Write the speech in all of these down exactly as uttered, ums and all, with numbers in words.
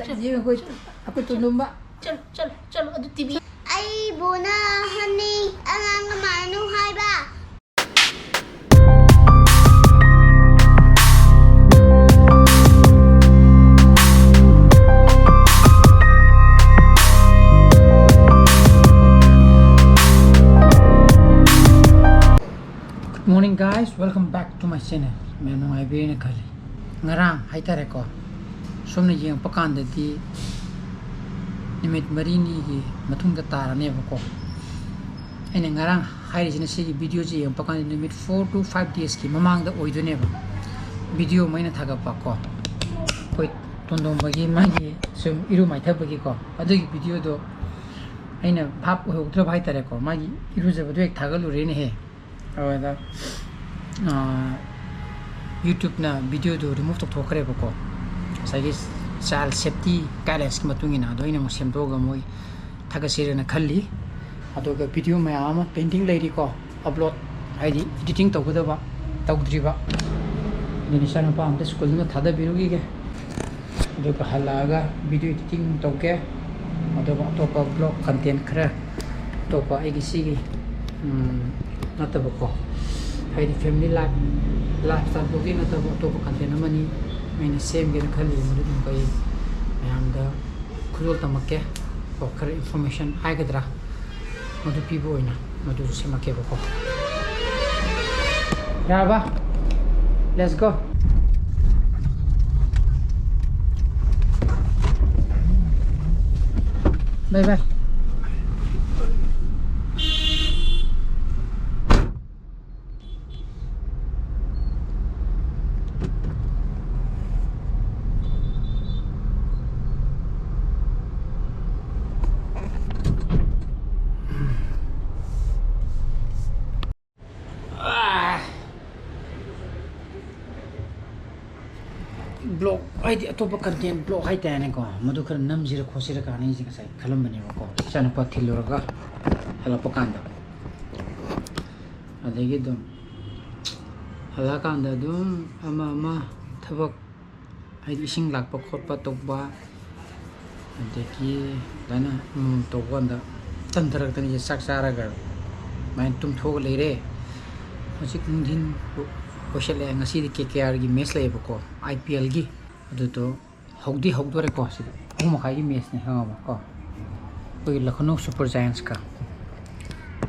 ꯌꯦꯡꯉꯨ ꯑꯩꯈꯣꯏ, ꯑꯩꯈꯣꯏ ꯇꯣꯟꯗꯣꯝꯕ꯫ ꯆꯠꯂꯣ, ꯆꯠꯂꯣ, ꯆꯠꯂꯣ, ꯑꯗꯨ ꯇꯤꯚꯤ꯫ ꯑꯩꯕꯨ ꯅꯍꯟꯅꯤ ꯑꯉꯥꯡ ꯑꯃꯥꯅꯨ ꯍꯥꯏꯕ꯫ Good morning guys, welcome back to my channel. ꯃꯌꯥꯝ ꯅꯨꯡꯉꯥꯏꯕꯤꯔꯦꯅ ꯈꯜꯂꯤ꯫ ꯉꯔꯥꯡ ꯍꯥꯏꯇꯥꯔꯦꯀꯣ, ꯁꯣꯝꯅ ꯌꯦꯡꯉꯛꯄ ꯀꯥꯟꯗꯗꯤ ꯅꯨꯃꯤꯠ ꯃꯔꯤꯅꯤꯒꯤ ꯃꯇꯨꯡꯗ ꯇꯥꯔꯅꯦꯕꯀꯣ꯫ ꯑꯩꯅ ꯉꯔꯥꯡ ꯍꯥꯏꯔꯤꯁꯤꯅ ꯁꯤꯒꯤ videoꯁꯤ ꯌꯦꯡꯉꯛꯄ ꯀꯥꯟꯗ ꯅꯨꯃꯤꯠ four to five daysꯀꯤ ꯃꯃꯥꯡꯗ ꯑꯣꯏꯗꯣꯏꯅꯦꯕ video ꯑꯃ ꯑꯩꯅ ꯊꯥꯒꯠꯄ ꯀꯣ꯫ ꯑꯩꯈꯣꯏ ꯇꯣꯟꯗꯣꯝꯕꯒꯤ ꯃꯥꯒꯤ ꯁꯨꯝ ꯏꯔꯨ ꯃꯥꯏꯊꯕꯒꯤꯀꯣ, ꯑꯗꯨꯒꯤ videoꯗꯣ ꯑꯩꯅ ꯚꯥꯞ ꯑꯣꯏꯍꯧꯗ꯭ꯔꯕ ꯍꯥꯏꯇꯥꯔꯦꯀꯣ, ꯃꯥꯒꯤ ꯏꯔꯨꯖꯕꯗꯣ ꯍꯦꯛ ꯊꯥꯒꯠꯂꯨꯔꯦꯅꯦꯍꯦ꯫ ꯑꯗꯨꯗ YouTubeꯅ videoꯗꯨ remove ꯇꯧꯊꯣꯛꯈ꯭ꯔꯦꯕꯀꯣ, ꯉꯁꯥꯏꯒꯤ child safety guidelinesꯀꯤ ꯃꯇꯨꯡ ꯏꯟꯅ꯫ ꯑꯗꯣ ꯑꯩꯅ ꯑꯃꯨꯛ ꯁꯦꯝꯗꯣꯛꯑꯒ ꯃꯣꯏ ꯊꯥꯒꯠꯁꯤꯔꯅ ꯈꯜꯂꯤ꯫ ꯑꯗꯨꯒ video ꯃꯌꯥꯝ ꯑꯃ pending ꯂꯩꯔꯤꯀꯣ, upload, ꯍꯥꯏꯗꯤ editing ꯇꯧꯒꯗꯕ, ꯇꯧꯗ꯭ꯔꯤꯕ꯫ ꯑꯗꯨꯅ ꯏꯆꯥꯅꯨꯄꯥ ꯑꯝꯇ ꯁ꯭ꯀꯨꯜꯗꯨꯅ ꯊꯥꯗꯕꯤꯔꯨꯈꯤꯒꯦ, ꯑꯗꯨꯒ ꯍꯜꯂꯛꯑꯒ video editing ꯇꯧꯒꯦ꯫ ꯑꯗꯨꯒ ꯑꯇꯣꯞꯄ vlog content ꯈꯔ, ꯑꯇꯣꯞꯄ ꯑꯩꯒꯤ ꯁꯤꯒꯤ ꯅꯠꯇꯕꯀꯣ, ꯍꯥꯏꯗꯤ family life, lifestyle vlogꯒꯤ ꯅꯠꯇꯕ ꯑꯇꯣꯞꯄ content ꯑꯃꯅꯤ ꯑꯩꯅ ꯁꯦꯝꯒꯦꯅ ꯈꯜꯂꯤ꯫ ꯃꯗꯨ ꯑꯗꯨꯝ ꯑꯩ ꯃꯌꯥꯝꯗ ꯈꯨꯗꯣꯜ ꯇꯝꯃꯛꯀꯦ ꯀꯣ, ꯈꯔ information ꯍꯥꯏꯒꯗ꯭ꯔꯥ, ꯃꯗꯨ ꯄꯤꯕ ꯑꯣꯏꯅ ꯃꯗꯨꯁꯨ ꯁꯦꯝꯃꯛꯀꯦꯕꯀꯣ꯫ ꯌꯥꯔꯕ? Let's go. Bye bye. Vlog ꯍꯥꯏꯗꯤ ꯑꯇꯣꯞꯄ content vlog ꯍꯥꯏꯇꯥꯔꯦꯅꯦꯀꯣ, ꯃꯗꯨ ꯈꯔ ꯅꯝꯁꯤꯔ ꯈꯣꯠꯁꯤꯔ ꯀꯥꯟꯅ ꯑꯩꯁꯦ ꯉꯁꯥꯏ ꯈꯜꯂꯝꯕꯅꯦꯕꯀꯣ, ꯏꯆꯥꯅꯨꯄꯥ ꯊꯤꯜꯂꯨꯔꯒ ꯍꯜꯂꯛꯄ ꯀꯥꯟꯗ꯫ ꯑꯗꯒꯤ ꯑꯗꯨꯝ ꯍꯜꯂꯛꯑꯀꯥꯟꯗ ꯑꯗꯨꯝ ꯑꯃ ꯑꯃ ꯊꯕꯛ, ꯍꯥꯏꯗꯤ ꯏꯁꯤꯡ ꯂꯥꯛꯄ ꯈꯣꯠꯄ ꯇꯧꯕ, ꯑꯗꯒꯤ ꯑꯗꯨꯃꯥꯏꯅ ꯑꯃꯃꯝ ꯇꯧꯕ ꯀꯥꯟꯗ ꯇꯟꯊꯔꯛꯇꯅ ꯑꯩꯁꯦ ꯆꯥꯛ ꯆꯥꯔꯒ ꯑꯗꯨꯃꯥꯏꯅ ꯇꯨꯝꯊꯣꯛꯑꯒ ꯂꯩꯔꯦ꯫ ꯍꯧꯖꯤꯛ ꯅꯨꯡꯊꯤꯟ ꯑꯣꯏꯁꯜꯂꯛꯑꯦ꯫ ꯉꯁꯤꯗꯤ ꯀꯦ ꯀꯦ ꯑꯥꯔꯒꯤ ꯃꯦꯠꯆ ꯂꯩꯌꯦꯕꯀꯣ, ꯑꯥꯏ ꯄꯤ ꯑꯦꯜꯒꯤ꯫ ꯑꯗꯨꯗꯣ ꯍꯧꯗꯤ ꯍꯧꯗꯣꯔꯦꯀꯣ꯫ ꯁꯤꯗꯤ ꯑꯍꯨꯝ ꯃꯈꯥꯏꯒꯤ ꯃꯦꯠꯆꯅꯦ, ꯈꯪꯉꯕꯀꯣ? ꯑꯩꯈꯣꯏꯒꯤ ꯂꯈꯅꯧ ꯁꯨꯄꯔ ꯖꯥꯏꯟꯁꯀ꯫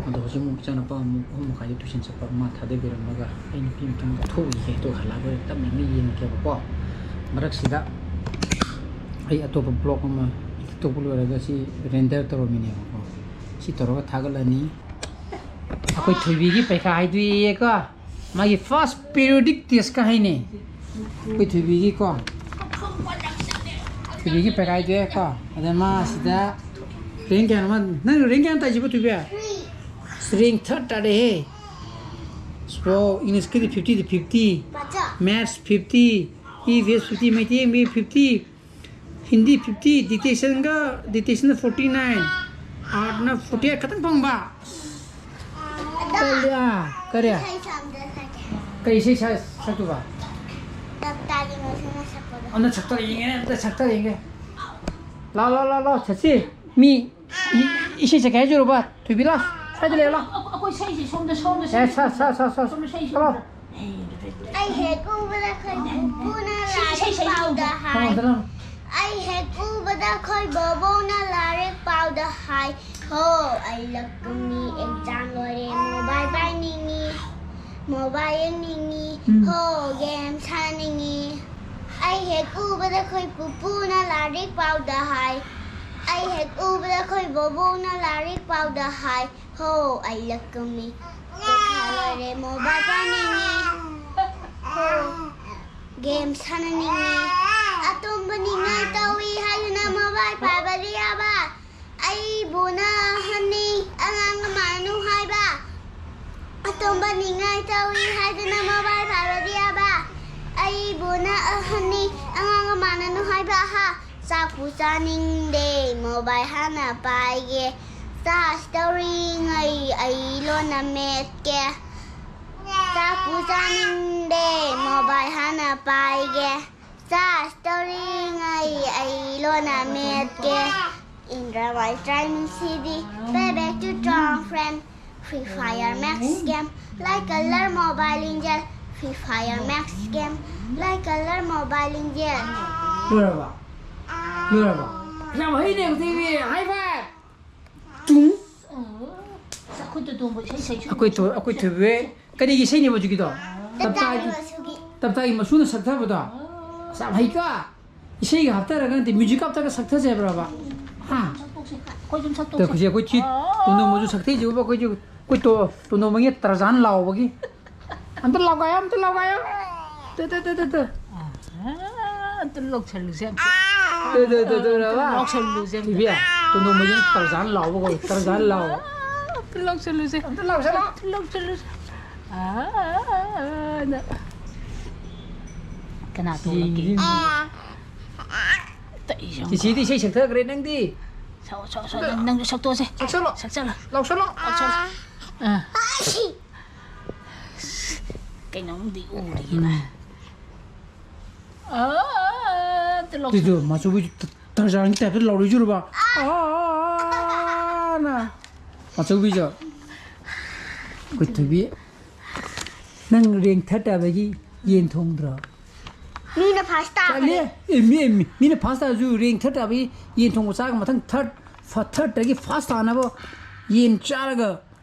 ꯑꯗꯣ ꯍꯧꯖꯤꯛ ꯑꯃꯨꯛ ꯏꯆꯥꯅꯨꯄꯥ ꯑꯃꯨꯛ ꯑꯍꯨꯝ ꯃꯈꯥꯏꯗ ꯇꯨꯏꯁꯟ ꯆꯠꯄ, ꯃꯥ ꯊꯥꯗꯕꯤꯔꯝꯃꯒ ꯑꯩ ꯅꯨꯄꯤ ꯑꯃꯇꯪ ꯊꯣꯛꯎꯈꯤꯒꯦ꯫ ꯑꯗꯨꯒ ꯍꯜꯂꯛꯑꯒ ꯇꯞꯅ ꯑꯃꯨꯛ ꯌꯦꯡꯉꯒꯦꯕꯀꯣ꯫ ꯃꯔꯛꯁꯤꯗ ꯑꯩ ꯑꯇꯣꯞꯄ ꯕ꯭ꯂꯣꯛ ꯑꯃ ꯏꯗꯤꯠ ꯇꯧꯕ ꯂꯣꯏꯔꯒ ꯁꯤ ꯔꯦꯟꯗꯔ ꯇꯧꯔꯝꯃꯤꯅꯦꯕꯀꯣ꯫ ꯁꯤ ꯇꯧꯔꯒ ꯊꯥꯒꯠꯂꯅꯤ꯫ ꯑꯩꯈꯣꯏ ꯊꯣꯏꯕꯤꯒꯤ ꯄꯩꯈꯥ ꯍꯥꯏꯗꯣꯛꯑꯦꯀꯣ꯫ ꯃꯥꯒꯤ ꯐꯥꯔꯁ ꯄꯤꯔꯤꯌꯣꯗꯤꯛ ꯇꯦꯁꯀ ꯍꯥꯏꯅꯩ꯫ ꯑꯩꯈꯣꯏ ꯊꯣꯏꯕꯤꯒꯤꯀꯣ꯫ ꯊꯣꯏꯕꯤꯒꯤ ꯄꯩꯈꯥ ꯍꯥꯏꯗꯣꯛꯑꯦꯀꯣ꯫ ꯑꯗ ꯃꯥ ꯁꯤꯗ ꯔꯦꯡ ꯀꯌꯥꯅꯣ ꯃꯥ-, ꯅꯪ ꯔꯦꯡ ꯀꯌꯥꯅꯣ ꯇꯥꯏꯁꯤꯕꯣ, ꯊꯣꯏꯕꯤ? ꯔꯦꯡ ꯊꯥꯔꯠ ꯇꯥꯔꯦꯍꯦ꯫ ꯁꯣ, ꯏꯪꯂꯤꯁꯀꯤꯗꯤ ꯐꯤꯐꯇꯤꯗ fifty, maths fifty, E V S fifty, Meitei Mayek fifty, Hindi fifty, ꯗꯤꯛꯇꯦꯁꯟꯒ, ꯗꯤꯛꯇꯦꯁꯟꯅ ꯐꯣꯔꯇꯤ ꯅꯥꯏꯟ, ꯑꯥꯔꯠꯅ ꯐꯣꯔꯇꯤ ꯑꯩꯠ ꯈꯛꯇꯪ ꯐꯪꯕ꯫ ꯀꯔꯤ, ꯑꯥ, ꯀꯔꯤ? ꯏꯁꯩ ꯁꯛꯑꯝꯗ ꯁꯛꯀꯦ꯫ ꯀꯩ ꯏꯁꯩ ꯁꯛ-, ꯁꯛꯇꯣꯏꯕ? ꯇꯞꯇꯥꯒꯤ ꯃꯁꯤꯡꯅ ꯁꯛꯄꯗꯣ꯫ ꯑꯝꯇ ꯁꯛꯇꯔ ꯌꯦꯡꯒꯦ, ꯑꯝꯇ ꯁꯛꯇꯔ ꯌꯦꯡꯒꯦ꯫ ꯂꯥꯎ, ꯂꯥꯎ, ꯂꯥꯎ, ꯂꯥꯎ, ꯁꯠꯁꯤ꯫ ꯃꯤ ꯏ-, ꯏꯁꯩ ꯁꯛꯀꯦ ꯍꯥꯏꯖꯔꯨꯕ? ꯊꯣꯏꯕꯤ, ꯂꯥꯎ꯫ ꯁ꯭ꯋꯥꯏꯗ ꯂꯩꯌꯨ, ꯂꯥꯎ꯫ ꯑꯩꯈꯣꯏ ꯏꯁꯩꯁꯦ ꯁꯣꯝꯗ, ꯁꯣꯝꯗ ꯑꯦ, ꯁꯛ, ꯁꯛ, ꯁꯛ, ꯁꯛ, ꯁꯣꯝꯗ ꯏꯁꯩ ꯁꯛ꯫ ꯂꯥꯎ꯫ ꯁꯣꯝꯗ꯫ ꯑꯩ ꯍꯦꯛ ꯎꯕꯗ ꯑꯩꯈꯣꯏ ꯄꯨꯄꯨꯅ ꯁꯤ ꯏꯁꯩ ꯂꯥꯏꯔꯤꯛ ꯁꯛꯏ ꯄꯥꯎꯗ ꯁꯣꯝꯗ꯫ ꯍꯥꯏ꯫ ꯁꯣꯝꯗ ꯂꯥꯎ꯫ ꯑꯩ ꯍꯦꯛ ꯎꯕꯗ ꯑꯩꯈꯣꯏ ꯕꯣꯕꯣꯛꯅ ꯂꯥꯏꯔꯤꯛ ꯄꯥꯎꯗ ꯍꯥꯏ꯫ ꯍꯣ, ꯑꯩ ꯂꯛꯀꯃꯤ ꯑꯦꯛꯖꯥꯝ ꯂꯣꯏꯔꯦ, ꯃꯣꯕꯥꯏꯜ ꯄꯥꯏꯅꯤꯡꯉꯤ, ꯃꯣꯕꯥꯏꯜ ꯌꯦꯡꯅꯤꯡꯉꯤ꯫ ꯎꯝ꯫ ꯍꯣ, ꯒꯦꯝ ꯁꯥꯟꯅꯅꯤꯡꯉꯤ꯫ ꯑꯩ ꯍꯦꯛ ꯎꯕꯗ ꯑꯩꯈꯣꯏ ꯄꯨꯄꯨꯅ ꯂꯥꯏꯔꯤꯛ ꯄꯥꯎꯗ ꯍꯥꯏ꯫ ꯑꯩ ꯍꯦꯛ ꯎꯕꯗ ꯑꯩꯈꯣꯏ ꯕꯣꯕꯣꯛꯅ ꯂꯥꯏꯔꯤꯛ ꯄꯥꯎꯗ ꯍꯥꯏ꯫ ꯍꯣ, ꯑꯩ ꯂꯛꯀꯃꯤ ꯄꯩꯈꯥ ꯂꯣꯏꯔꯦ, ꯃꯣꯕꯥꯏꯜ ꯄꯥꯏꯅꯤꯡꯉꯤ꯫ ꯍꯣ, ꯒꯦꯝ ꯁꯥꯟꯅꯅꯤꯡꯉꯤ꯫ ꯑꯇꯣꯝꯕ ꯅꯤꯡꯉꯥꯏ ꯇꯧꯏ ꯍꯥꯏꯗꯨꯅ ꯃꯣꯕꯥꯏꯜ ꯄꯥꯏꯕꯗꯤ ꯌꯥꯕ꯫ ꯑꯩꯕꯨꯅ ꯑꯍꯟꯅꯤ, ꯑꯉꯥꯡꯒ ꯃꯥꯟꯅꯅꯨ ꯍꯥꯏꯕ꯫ ꯑꯇꯣꯝꯕ ꯅꯤꯡꯉꯥꯏ ꯇꯧꯏ ꯍꯥꯏꯗꯨꯅ ꯃꯣꯕꯥꯏꯜ ꯄꯥꯏꯕꯗꯤ ꯌꯥꯕ꯫ ꯑꯩꯕꯨꯅ ꯑꯍꯟꯅꯤ, ꯑꯉꯥꯡꯒ ꯃꯥꯟꯅꯅꯨ ꯍꯥꯏꯕ꯫ ꯑꯍꯥ, ꯆꯥꯛꯄꯨ ꯆꯥꯅꯤꯡꯗꯦ, ꯃꯣꯕꯥꯏꯜ ꯍꯥꯟꯅ ꯄꯥꯏꯒꯦ꯫ ꯆꯥꯔꯖ ꯇꯧꯔꯤꯉꯩ ꯑꯩ ꯂꯣꯟꯅ ꯃꯦꯠꯀꯦ꯫ ꯆꯥꯛꯄꯨ ꯆꯥꯅꯤꯡꯗꯦ, ꯃꯣꯕꯥꯏꯜ ꯍꯥꯟꯅ ꯄꯥꯏꯒꯦ꯫ Story ꯉꯥꯏ ꯑꯩ ꯂꯣꯟꯅ ꯃꯦꯠꯀꯦ꯫ In the white driving city, baby to strong friend. Free Fire Max game, like color mobile angel. Free Fire Max game, like color mobile angel. ꯂꯣꯏꯔꯕ? ꯂꯣꯏꯔꯕ? ꯌꯥꯝ ꯍꯩꯅꯦ ꯍꯧꯖꯤꯛꯇꯤ꯫ High five! ꯇꯨꯡ! ꯑꯩꯈꯣꯏ ꯇꯣꯇꯣꯝꯕ ꯏꯁꯩ ꯁꯛꯏ꯫ ꯑꯩꯈꯣꯏ ꯊꯣꯏ-, ꯑꯩꯈꯣꯏ ꯊꯣꯏꯕꯤ꯫ ꯀꯔꯤꯒꯤ ꯏꯁꯩꯅꯦꯕ ꯍꯧꯖꯤꯛꯀꯤꯗꯣ? ꯇꯞꯇꯥꯒꯤ, ꯇꯞꯇꯥꯒꯤ ꯃꯁꯨꯅ ꯁꯛꯊꯕꯗꯣ? ꯑꯁ, ꯌꯥꯝ ꯍꯩꯀꯣ? ꯏꯁꯩꯒ ꯍꯥꯞꯊꯔꯒ ꯅꯠꯇꯦ, ꯃ꯭ꯌꯨꯖꯤꯛ ꯍꯥꯞꯊꯔꯒ ꯁꯛꯊꯁꯦ ꯍꯥꯏꯕ꯭ꯔꯕ? ꯍꯥ? ꯁꯛꯇꯣꯛꯁꯦ꯫ ꯑꯩꯈꯣꯏ ꯑꯗꯨꯝ ꯇ-, ꯁꯛꯇꯣꯛꯁꯦ꯫ ꯍꯧꯖꯤꯛ ꯑꯩꯈꯣꯏ ꯆꯤ-, ꯇꯣꯟꯗꯣꯟꯕꯁꯨ ꯁꯛꯊꯩꯁꯤꯕꯨ ꯑꯩꯈꯣꯏꯁꯨ, ꯑꯩꯈꯣꯏ ꯇꯣ-, ꯇꯣꯟꯗꯣꯟꯕꯒꯤ ꯇꯔꯖꯥꯟ ꯂꯥꯎꯕꯒꯤ꯫ ꯑꯝꯇ ꯂꯥꯎꯒꯥꯏꯌꯣ, ꯑꯝꯇ ꯂꯥꯎꯒꯥꯏꯌꯣ꯫ ꯇꯨ, ꯇꯨ, ꯇꯨ, ꯇꯨ, ꯇꯨ꯫ ꯑꯥ, ꯑꯝꯇ ꯂꯧꯁꯜꯂꯨꯁꯦ ꯑꯝꯇ꯫ ꯇꯨ, ꯇꯨ, ꯇꯨ, ꯇꯨ, ꯑꯝꯇ ꯔꯕ꯫ ꯂꯧꯁꯜꯂꯨꯁꯦ ꯑꯝꯇ꯫ ꯏꯕꯦ, ꯇꯣꯟꯗꯣꯟꯕꯁꯤꯅ ꯇꯔꯖꯥꯟ ꯂꯥꯎꯕ ꯀꯧꯏ, ꯇꯔꯖꯥꯟ ꯂꯥꯎ꯫ ꯑꯝꯇ ꯂꯧꯁꯜꯂꯨꯁꯦ꯫ ꯑꯝꯇ ꯂꯥꯎꯁꯜꯂꯣ꯫ ꯑꯝꯇ ꯂꯧꯁꯜꯂꯨꯁꯦ꯫ ꯑꯥ, ꯅ-, ꯀꯅꯥ ꯇꯣꯂꯛꯀꯦ? ꯌꯦꯡꯒꯦ, ꯌꯦꯡꯒꯦ꯫ ꯇꯛꯏꯁꯦ ꯌꯦꯡꯉꯨ꯫ ꯆꯤꯆꯦꯗꯤ ꯏꯁꯩ ꯁꯛꯊꯈ꯭ꯔꯦ, ꯅꯪꯗꯤ? ꯁꯛꯑꯣ, ꯁꯛꯑꯣ, ꯁꯛꯑꯣ, ꯅꯪ, ꯅꯪꯁꯨ ꯁꯛꯇꯣꯛꯑꯁꯦ꯫ ꯁꯛꯆꯜꯂꯣ꯫ ꯁꯛꯆꯜꯂꯣ꯫ ꯂꯥꯎꯁꯜꯂꯣ꯫ ꯂꯥꯎꯁꯜꯂꯣ꯫ ꯑꯥ꯫ ꯀꯩꯅꯣꯝꯗꯤ ꯎꯔꯤꯌꯦ꯫ ꯎꯝ꯫ ꯑꯥ, ꯑꯝꯇ ꯂꯧꯁꯜꯂꯣ꯫ ꯇꯨ, ꯇꯨ, ꯃꯆꯨꯒꯤ ꯇ-, ꯇꯔꯖꯥꯟꯒꯤ ꯇꯥꯏꯞꯇ ꯂꯥꯎꯔꯛꯏꯁꯤꯔꯕ? ꯑꯥ, ꯅ꯫ ꯃꯆꯧꯕꯤꯁꯨ꯫ ꯑꯩꯈꯣꯏ ꯊꯣꯏꯕꯤ, ꯅꯪ ꯔꯦꯡ ꯊꯥꯔꯠ ꯇꯥꯕꯒꯤ ꯌꯦꯟ ꯊꯣꯡꯗ꯭ꯔꯣ? ꯃꯤꯅ ꯐꯥꯔꯁ ꯇꯥꯈ꯭ꯔꯦ꯫ ꯇꯥꯂꯦ꯫ ꯑꯦ, ꯃꯤ, ꯑꯦ, ꯃꯤ, ꯃꯤꯅ ꯐꯥꯔꯁ ꯇꯥꯔꯁꯨ ꯔꯦꯡ ꯊꯥꯔꯠ ꯇꯥꯕꯒꯤ ꯌꯦꯟ ꯊꯣꯡꯕ ꯆꯥꯔꯒ ꯃꯊꯪ ꯊꯥꯔꯠ, ꯐ-, ꯊꯥꯔꯠꯇꯒꯤ ꯐꯥꯔꯁ ꯇꯥꯅꯕ ꯌꯦꯟ ꯆꯥꯔꯒ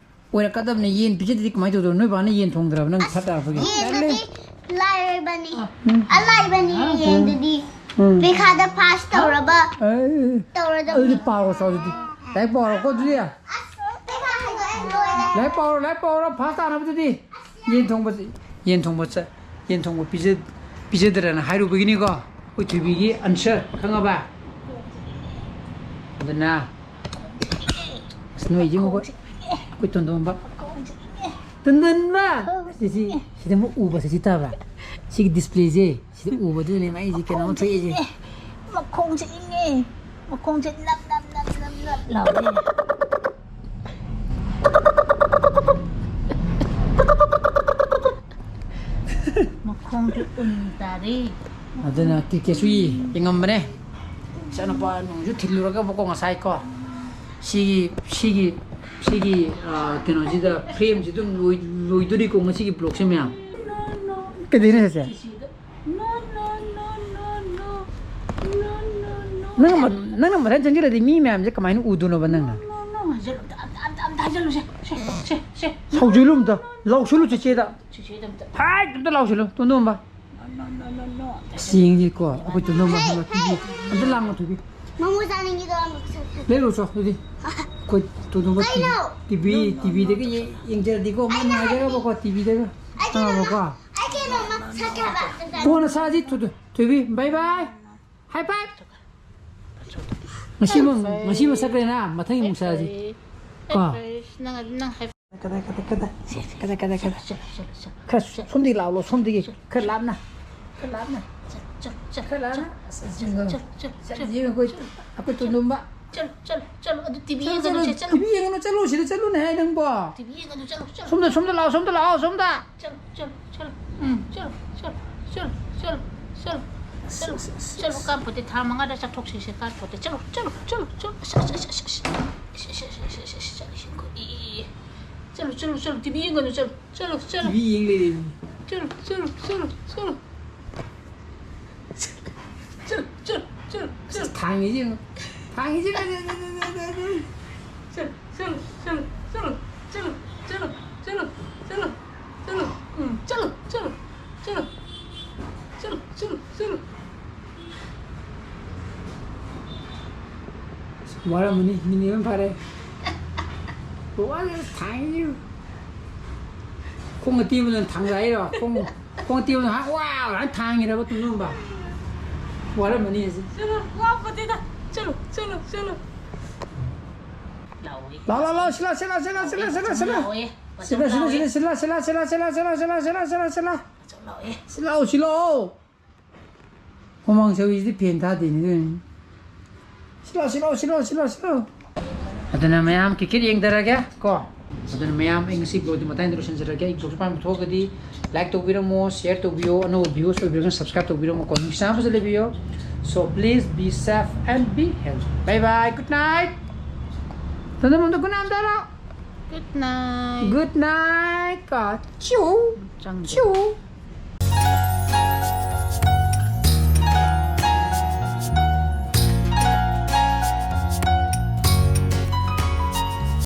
ꯑꯣꯏꯔꯛꯀꯗꯕꯅꯦ꯫ ꯌꯦꯟ ꯄꯤꯖꯗꯗꯤ ꯀꯃꯥꯏꯅ ꯇꯧꯗꯧꯅꯣ? ꯅꯣꯏ ꯕꯥꯅ ꯌꯦꯟ ꯊꯣꯡꯗ꯭ꯔꯕ ꯅꯪ ꯊꯥꯔꯠ ꯇꯥꯔꯛꯄꯒꯤ? ꯌꯦꯟꯗꯨꯗꯤ ꯂꯥꯏꯔꯕꯅꯤ꯫ ꯎꯝ꯫ ꯑꯂꯥꯏꯕꯅꯤ ꯎꯝ꯫ ꯌꯦꯟꯗꯨꯗꯤ꯫ ꯎꯝ꯫ ꯄꯩꯈꯥꯗ ꯐꯥꯁ ꯇꯧꯔꯕ ꯑꯦ, ꯇꯧꯔꯗꯧꯅꯤ꯫ ꯑꯗꯨꯗꯤ ꯄꯥꯔꯣ ꯆꯣ ꯑꯗꯨꯗꯤ꯫ ꯂꯥꯏꯔꯤꯛ ꯄꯥꯔꯣꯀꯣ ꯑꯗꯨꯗꯤ꯫ ꯑꯁ, ꯄꯩꯈꯥ ꯍꯥꯏꯗꯣꯛꯑꯦ ꯂꯣꯏꯔꯦ꯫ ꯂꯥꯏꯔꯤꯛ ꯄꯥꯔꯣ, ꯂꯥꯏꯔꯤꯛ ꯄꯥꯔꯣ, ꯐꯥꯁ ꯇꯥꯅꯕ ꯑꯗꯨꯗꯤ꯫ ꯌꯦꯟ ꯊꯣꯡꯕ, ꯌꯦꯟ ꯊꯣꯡꯕ ꯆ-, ꯌꯦꯟ ꯊꯣꯡꯕ ꯄꯤꯖ-, ꯄꯤꯖꯗ꯭ꯔꯅ ꯍꯥꯏꯔꯨꯕꯒꯤꯅꯤꯀꯣ ꯑꯩꯈꯣꯏ ꯊꯣꯏꯕꯤꯒꯤ ꯑꯟꯁꯔ, ꯈꯪꯉꯕ? ꯑꯗꯨꯅ, ꯑꯁ, ꯅꯣꯏꯁꯤ ꯃꯈꯣꯏ, ꯑꯩꯈꯣꯏ ꯇꯣꯟꯗꯣꯟꯕ꯫ ꯇꯣꯟꯗꯣꯟꯕ! ꯁꯤ, ꯁꯤ, ꯁꯤꯗ ꯑꯃꯨꯛ ꯎꯕ, ꯁꯤ, ꯁꯤ ꯇꯥꯕ꯭ꯔꯥ? ꯁꯤꯒꯤ ꯗꯤꯁꯄ꯭ꯂꯦꯁꯦ, ꯁꯤꯗ ꯎꯕꯗꯨꯅꯅꯦ ꯑꯩꯁꯦ ꯀꯩꯅꯣꯝ ꯊꯣꯛꯏꯁꯦ꯫ ꯃꯈꯣꯡꯁꯦ ꯏꯪꯉꯦ꯫ ꯃꯈꯣꯡꯁꯦ ꯅꯞ, ꯅꯞ, ꯅꯞ, ꯅꯞ, ꯅꯞ ꯂꯥꯎꯔꯦ꯫ ꯃꯈꯣꯡꯁꯦ ꯎꯟ ꯇꯥꯔꯦ꯫ ꯑꯗꯨꯅ ꯀ꯭ꯔꯤꯀꯦꯠꯁꯨ ꯌꯦꯡꯉꯝꯕꯅꯦ꯫ ꯏꯆꯥꯅꯨꯄꯥ ꯅꯨꯡꯁꯨ ꯊꯤꯜꯂꯨꯔꯒꯕꯀꯣ ꯉꯁꯥꯏ ꯀꯣ꯫ ꯁꯤꯒꯤ ꯁꯤꯒꯤ ꯁꯤꯒꯤ ꯀꯩꯅꯣꯁꯤꯗ, ꯐ꯭ꯔꯦꯝꯁꯤ ꯑꯗꯨꯝ ꯂꯣꯏꯗꯣꯔꯤꯀꯣ ꯉꯁꯤꯒꯤ ꯕ꯭ꯂꯣꯛꯁꯦ ꯃꯌꯥꯝ꯫ ꯀꯩꯗꯧꯔꯤꯅꯣ ꯁꯤꯁꯦ? ꯅꯪꯅ ꯃ- ꯅꯪꯅ ꯃꯊꯟ ꯆꯪꯁꯤꯜꯂꯗꯤ ꯃꯤ ꯃꯌꯥꯝꯁꯦ ꯀꯃꯥꯏꯅ ꯎꯗꯣꯏꯅꯣꯕ ꯅꯪꯅ? ꯍꯧꯖꯤꯜꯂꯨ ꯑꯝꯇ, ꯂꯥꯎꯁꯤꯜꯂꯨ ꯆꯦꯆꯦꯗ꯫ ꯍꯥꯏ, ꯑꯝꯇ ꯂꯥꯎꯁꯤꯜꯂꯨ ꯇꯣꯟꯗꯣꯝꯕ꯫ ꯑꯁ ꯌꯦꯡꯁꯤꯀꯣ ꯑꯩꯈꯣꯏ ꯇꯣꯟꯗꯣꯝꯕ ꯍꯟꯗꯛ ꯇꯤꯚꯤ ꯑꯝꯇ ꯂꯥꯡꯉꯣ ꯊꯣꯏꯕꯤ꯫ ꯃꯃꯨ ꯆꯥꯅꯤꯡꯉꯤꯗꯣ ꯑꯃꯨꯛ ꯆꯠꯈ꯭ꯔꯦ꯫ ꯂꯩꯔꯨ ꯆꯣ ꯑꯗꯨꯗꯤ꯫ ꯑꯩꯈꯣꯏ ꯇꯣꯟꯗꯣꯝꯕ ꯀꯩꯅꯣ? ꯇꯤꯚꯤ ꯇꯤꯚꯤꯗꯒꯤ ꯌꯦꯡꯖꯔꯗꯤꯀꯣ ꯃꯥ ꯅꯨꯡꯉꯥꯏꯖꯔꯕꯀꯣ ꯇꯤꯚꯤꯗꯒ꯫ ꯈꯪꯉꯕꯀꯣ? ꯑꯩ ꯀꯩꯅꯣꯝꯃ ꯁꯛꯀꯦ ꯍꯥꯏꯕ꯫ ꯀꯣꯟꯅ ꯁꯥꯁꯤ ꯊꯣꯏꯕꯤ꯫ ꯕꯥꯏ ꯕꯥꯏ꯫ ꯍꯥꯏ ꯐꯥꯏꯚ꯫ ꯉꯁꯤ ꯑꯃ ꯉꯁꯤ ꯑꯃ ꯁꯛꯈ꯭ꯔꯦꯅ ꯃꯊꯪꯒꯤ ꯑꯃꯨꯛ ꯁꯥꯁꯤ꯫ ꯀꯣ꯫ ꯅꯪ ꯑꯗꯨꯝ ꯅꯪ ꯍꯥꯏ- ꯀꯗꯥꯏ ꯀꯗꯥꯏ ꯀꯗꯥꯏ ꯀꯗꯥꯏ ꯀꯗꯥꯏ ꯀꯗꯥꯏ ꯀꯗꯥꯏ꯫ ꯆꯠꯂꯣ, ꯆꯠꯂꯣ, ꯆꯠꯂꯣ, ꯆꯠꯂꯣ, ꯈꯔ ꯆꯠꯂꯣ꯫ ꯁꯣꯝꯗꯒꯤ ꯂꯥꯛꯑꯣ ꯁꯣꯝꯗꯒꯤ ꯈꯔ ꯂꯥꯞꯅ꯫ ꯈꯔ ꯂꯥꯞꯅ꯫ ꯆꯠꯂꯣ, ꯆꯠꯂꯣ, ꯈꯔ ꯂꯥꯞꯅ꯫ ꯆꯠꯂꯣ, ꯑꯁ, ꯑꯁ, ꯆꯠꯂꯣ, ꯑꯁ, ꯆꯠꯂꯣ, ꯆꯠꯂꯣ, ꯆꯠꯂꯣ, ꯆꯠꯂꯣ, ꯆꯠꯂꯣ, ꯑꯩꯈꯣꯏ ꯇꯣꯟꯗꯣꯝꯕ꯫ ꯆꯠꯂꯣ, ꯆꯠꯂꯣ, ꯆꯠꯂꯣ, ꯑꯗꯨ ꯇꯤꯚꯤ ꯆꯠꯂꯣ, ꯌꯦꯡꯒꯅꯨ, ꯆꯠꯂꯣ, ꯆꯠꯂꯣ꯫ ꯇꯤꯚꯤ ꯌꯦꯡꯒꯅꯨ, ꯆꯠꯂꯣ, ꯁꯤꯗ ꯆꯠꯂꯨꯅꯦ ꯍꯥꯏ ꯅꯪꯕꯣ꯫ ꯇꯤꯚꯤ ꯌꯦꯡꯒꯅꯨ, ꯆꯠꯂꯣ, ꯆꯠꯂꯣ꯫ ꯁꯣꯝꯗ, ꯁꯣꯝꯗ ꯂꯥꯛꯑꯣ, ꯁꯣꯝꯗ꯫ ꯆꯠꯂꯣ, ꯆꯠꯂꯣ, ꯆꯠꯂꯣ꯫ ꯎꯝ꯫ ꯆꯠꯂꯣ, ꯆꯠꯂꯣ, ꯆꯠꯂꯣ, ꯆꯠꯂꯣ, ꯆꯠꯂꯣ, ꯆꯠꯂꯣ꯫ ꯑꯁ, ꯑꯁ, ꯑꯁ, ꯆꯠꯂꯣ, ꯑꯁ꯫ ꯀꯥꯟꯄꯣꯠꯇꯦ, ꯊꯥ ꯃꯉꯥꯗ ꯆꯥꯊꯣꯛꯁꯤꯁꯦ, ꯀꯥꯟꯄꯣꯠꯇꯦ꯫ ꯆꯠꯂꯣ, ꯆꯠꯂꯣ, ꯆꯠꯂꯣ, ꯆꯠꯂꯣ꯫ ꯑꯁ, ꯑꯁ, ꯑꯁ, ꯑꯁ, ꯑꯁ꯫ ꯏꯁ, ꯏꯁ, ꯏꯁ꯫ ꯆꯠꯂꯤꯁꯤ ꯀꯣ-, ꯏ, ꯏ, ꯏ꯫ ꯆꯠꯂꯣ, ꯆꯠꯂꯣ, ꯆꯠꯂꯣ, ꯇꯤꯚꯤ ꯌꯦꯡꯒꯅꯨ, ꯆꯠꯂꯣ, ꯆꯠꯂꯣ, ꯆꯠꯂꯣ꯫ ꯇꯤꯚꯤ ꯌꯦꯡ ꯂꯩꯔꯦ꯫ ꯆꯠꯂꯣ, ꯆꯠꯂꯣ, ꯆꯠꯂꯣ, ꯆꯠꯂꯣ꯫ ꯆꯠꯂꯣ, ꯆꯠꯂꯣ, ꯆꯠꯂꯣ, ꯆꯠꯂꯣ꯫ ꯊꯥꯡꯉꯤꯁꯤ ꯌꯦꯡꯉꯨ꯫ ꯊꯥꯡꯉꯤꯁꯤ ꯌꯦꯡꯉꯨ꯫ ꯆꯠꯂꯣ, ꯆꯠꯂꯣ, ꯆꯠꯂꯣ, ꯆꯠꯂꯣ, ꯆꯠꯂꯣ, ꯆꯠꯂꯣ, ꯆꯠꯂꯣ, ꯆꯠꯂꯣ, ꯆꯠꯂꯣ, ꯎꯝ, ꯆꯠꯂꯣ, ꯆꯠꯂꯣ, ꯆꯠꯂꯣ, ꯆꯠꯂꯣ, ꯆꯠꯂꯣ, ꯆꯠꯂꯣ꯫ ꯋꯥꯔꯝꯃꯅꯤ, ꯃꯤꯅꯤꯠ ꯑꯃ ꯐꯥꯔꯦ꯫ ꯋꯥꯔꯦ, ꯊꯥꯡꯉꯤ꯫ ꯈꯣꯡ ꯑꯇꯦꯟꯕꯗꯨꯅ ꯊꯥꯡꯖꯥꯏꯔꯣ? ꯈꯣꯡ, ꯈꯣꯡ ꯑꯇꯦꯟꯕꯗꯨꯅ ꯍꯥ, ꯋꯥ, ꯍꯥꯏꯅ ꯊꯥꯡꯉꯤꯔꯕ ꯇꯨꯝꯂꯝꯕ? ꯋꯥꯔꯝꯃꯅꯤ ꯑꯁꯤ꯫ ꯆꯠꯂꯣ, ꯋꯥꯄꯣꯠꯇꯦꯗ꯫ ꯆꯠꯂꯣ, ꯆꯠꯂꯣ, ꯆꯠꯂꯣ꯫ ꯂꯥꯛꯑꯣ, ꯂꯥꯛꯑꯣ, ꯂꯥꯛꯑꯣ, ꯁꯤꯂꯥ, ꯁꯤꯂꯥ, ꯁꯤꯂꯥ꯫ ꯂꯥꯛꯑꯣ, ꯁꯤꯂꯥ, ꯁꯤꯂꯥ, ꯁꯤꯂꯥ꯫ ꯂꯥꯛꯑꯣ, ꯁꯤꯂꯥ, ꯁꯤꯂꯥ, ꯂꯥꯛꯑꯣ꯫ ꯁꯤꯂꯥ, ꯁꯤꯂꯥ, ꯁꯤꯂꯥ꯫ ꯂꯥꯛꯑꯣ, ꯂꯥꯛꯑꯣ꯫ ꯁꯤꯂꯥ, ꯁꯤꯂꯥ, ꯁꯤꯂꯥ, ꯁꯤꯂꯥ꯫ ꯍꯨꯃꯥꯡ ꯁꯧꯔꯤꯁꯤꯗꯤ ꯐꯦꯟ ꯊꯥꯗꯦꯅꯦ ꯑꯗꯨꯏꯅꯦ꯫ ꯁꯤꯂꯥꯎ, ꯁꯤꯂꯥꯎ, ꯁꯤꯂꯥꯎ, ꯁꯤꯂꯥꯎ, ꯁꯤꯂꯥꯎ꯫ ꯑꯗꯨꯅ ꯃꯌꯥꯝ ꯀ꯭ꯔꯤꯀꯦꯠ ꯌꯦꯡꯊꯔꯒꯦ ꯀꯣ꯫ ꯑꯗꯨꯅ ꯃꯌꯥꯝ, ꯑꯩ ꯉꯁꯤ vlogꯗꯤ ꯃꯇꯥꯡꯗ ꯂꯣꯏꯁꯤꯟꯖꯔꯒꯦ꯫ ꯑꯩ vlogꯁꯦ ꯄꯥꯝꯕ ꯊꯣꯛꯑꯒꯗꯤ like ꯇꯧꯕꯤꯔꯝꯃꯣ, share ꯇꯧꯕꯤꯌꯣ, ꯑꯅꯧꯕ viewers ꯑꯣꯏꯕꯤꯔꯒꯅ subscribe ꯇꯧꯕꯤꯔꯝꯃꯣ, ꯅꯨꯡꯁꯤꯆꯥꯟꯅꯕꯁꯨ ꯂꯩꯕꯤꯌꯣ꯫ So please be safe and be healthy. Bye bye, good night. ꯇꯣꯟꯗꯣꯟ ꯃꯝꯗꯣꯟ good night ꯑꯝꯇ ꯍꯥꯏꯔꯣ꯫ Good night. Good night ꯀꯣ꯫ ꯆꯨ꯫ ꯆꯪꯗꯦ꯫ ꯆꯨ꯫